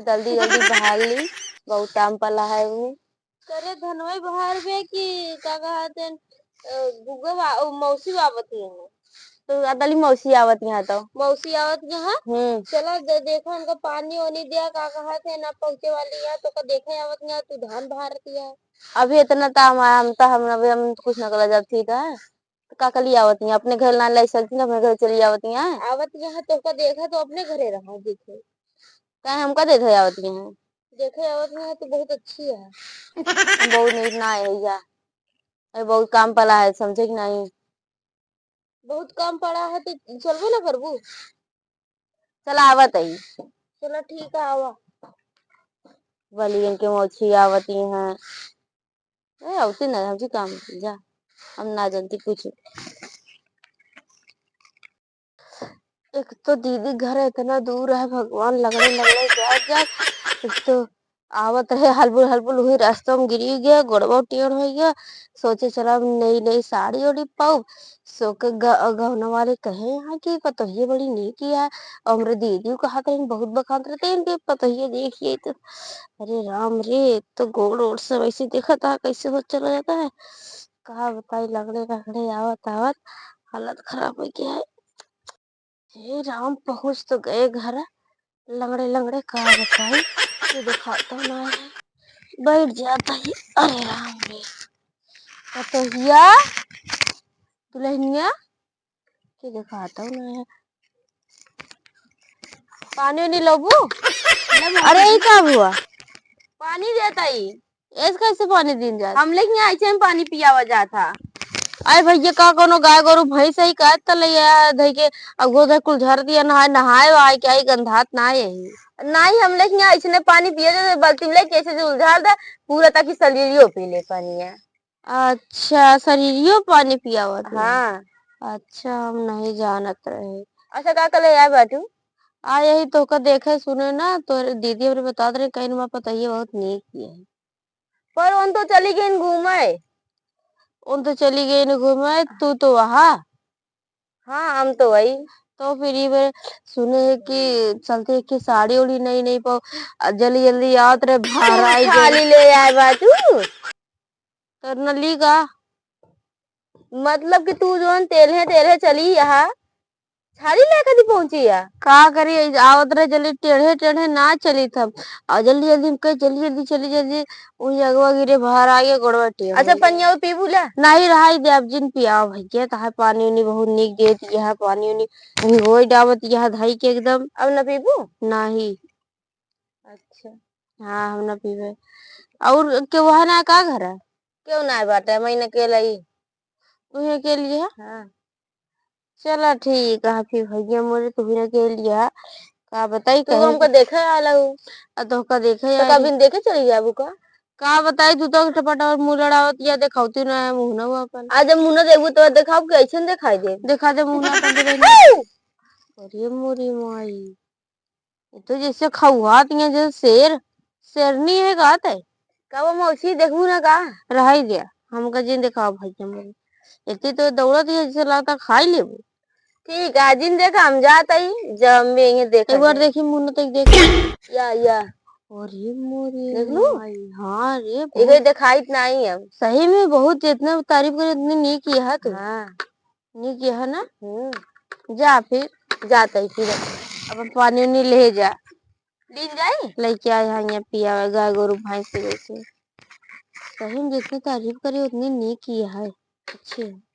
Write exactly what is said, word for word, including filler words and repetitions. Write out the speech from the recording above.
जल्दी जल्दी बहार ली, बहुत काम पला है वो। करे धनवई बहार बे कि का कहत हैं, अ, गुग्गा बा-, ओ, मौसी बाबत ही है। तो अदली मौसी आवत यहाँ तो। मौसी आवत यहाँ? हम्म। चला दे-, देखा उनका पानी ओनी दिया, का कहत हैं, ना पहुँचे वाली है, तो का देखे आवत यहाँ, तू धान बहारत है। अभी इतना तो हम, हम तो, हम अभी हम कुछ न कला जात थी तो है। तो का कली आवत यहाँ, अपने घर ना लाई सकती ना, अपने घर चली आवत यहाँ। आवत यहाँ तो का देखा तो अपने घरे रहा देखे। काहे हमका देखे आवत यहाँ? देखे आवत यहाँ तो बहुत अच्छी है। हम बहुत नीक ना है या। अरे बहुत काम पला है, समझे कि नहीं? बहुत काम पड़ा है तो चलबे ना करबू? चला आवत है। चला ठीक है, आवा। बलियन के मौछी आवती हैं। ए, आवती ना, हमसे काम, जा। हम ना जानती कुछ। एक तो दीदी घर इतना दूर है, भगवान, लगड़े लगड़े जा जा। एक तो आवत रहे हलबुल हलबुल, वही रास्ता में गिरी गया, गोड़वा टेढ़ हो गया। सोचे चला अब नई नई साड़ी ओढ़ी पाऊब। सो के ग-, गहना वाले कहे यहाँ की पतोहिए बड़ी नीक है। और हमरे दीदी को कहत रहे, बहुत बखात रहते इनके पतोहिए देखिए तो। अरे राम रे, तो गोड़ ओड़ से वैसे देखा था, कैसे हो चला जाता है। का बताई, लगड़े लगड़े आवत आवत हालत खराब हो गया है। हे राम, पहुँच तो गए घर, लंगड़े लंगड़े का बताई, ये दिखाता ना है, बैठ जाता ही। अरे राम रे, पतोहिया, दुल्हनिया, ये दिखाता ना है। पानी उनी लोबू? अरे, ये का हुआ? पानी देता ही। ऐसे कैसे पानी दिन जात? हम लोग यहाँ ऐसे में पानी पियावा जात था। अरे भैया, का कोनो गाय गोरू भैंस है का? तले या धई के अगो धई कुल झर दिया, नहाए, नहाए वाए के आई, गंधात ना यही। नहीं, हम लोग यहाँ ऐसे ने पानी पिया जाते, बाल्टी में लेके ऐसे जो उलझाल दे, पूरा ताकि शरीरियो पी ले पानी है। अच्छा, शरीरियो पानी पियावत है? हाँ। अच्छा, हम नहीं जानत रहे। अच्छा, का कले आए बाटू? आ यही तोहका देखे सुने ना, तोरे दीदी हमरे बतात रहे, कहीं मा पतोहिया बहुत नीक ही है। पर उन तो चली गईन घूमे। उन तो चली गईन घूमे, तू तो वहाँ। हाँ, हम तो वही। तो फिर ये बार सुने है कि चलते है कि साड़ी ओड़ी नहीं, नहीं पाओ, आ जल्दी जल्दी आवत रहे, बाहर आई गई। खाली ले आए बाटू। तो न ली का? मतलब कि तू जोन तेलहे तेलहे चली यहाँ, छाली लेके दी पहुँची या? का करी, आवत रहे जल्दी, टेढ़े टेढ़े ना चली थम। और जल्दी जल्दी हम कहे, "जल्दी जल्दी चली, जल्दी।" वही अगवा गिरे, बाहर आ गया, गोड़वा टेढ़ अच्छा, हो गया। पनिया पीबू ला? नहीं, रहाई दे, अब जिन पियाओ भैया, तहार पानी उनी बहुत नीक देत, यहाँ पानी उनी भिगोई डाबत, यहाँ धई के एकदम। अब न पीबू? नहीं। अच्छा। हाँ, हम ना पीबे। और केहू है ना का घर है? केहू ना बाटे, मैं अकेले ही। तू ही अकेली है? हाँ। चला ठीक है, फिर भैया मोरे तू ही अकेली है। का बताई तू कहे हमको देखे आला हूँ। आ तोहका देखे तो आई। कभी देखे चली जाबू का? का बताई, तू तो टपट और मुँह लड़ावत या देखावती ना है मुँह ना वो अपन। आज जब मुँह ना देखबू तो देखाओ कैसे दिखाई दे? दिखा दे मुँह ना अपन दे। अरे मोरी माई। ये तो जैसे खौहात है, जैसे शेर, शेरनी है, कहत है। का वो मौसी देखबू ना का? रहाई दिया, हमका जिन देखाओ भाई के मोरे। इतनी तो दौड़त है, जैसे लगता खाई लेबू। ठीक है, जिन देखा हम जात ही, जब हम भी यहीं देखा एक बार जाए। देखी मुन्ना तक देख। या, या। अरे मोरे देख लू? माई, हाँ रे, एक बहुत ही देखाइत नहीं है। सही में बहुत, जितना तारीफ करे उतनी नीक ही है तू। हाँ। नीक है ना? हम्म। जा फिर। जात ही फिर। अपन पानी उनी ले जा। लीन जाई? लेके आए हैं यहाँ पियावे, गाय गोरू भैंस के जैसे। सही में जितनी तारीफ करे उतनी नीक ही है। अच्छी है।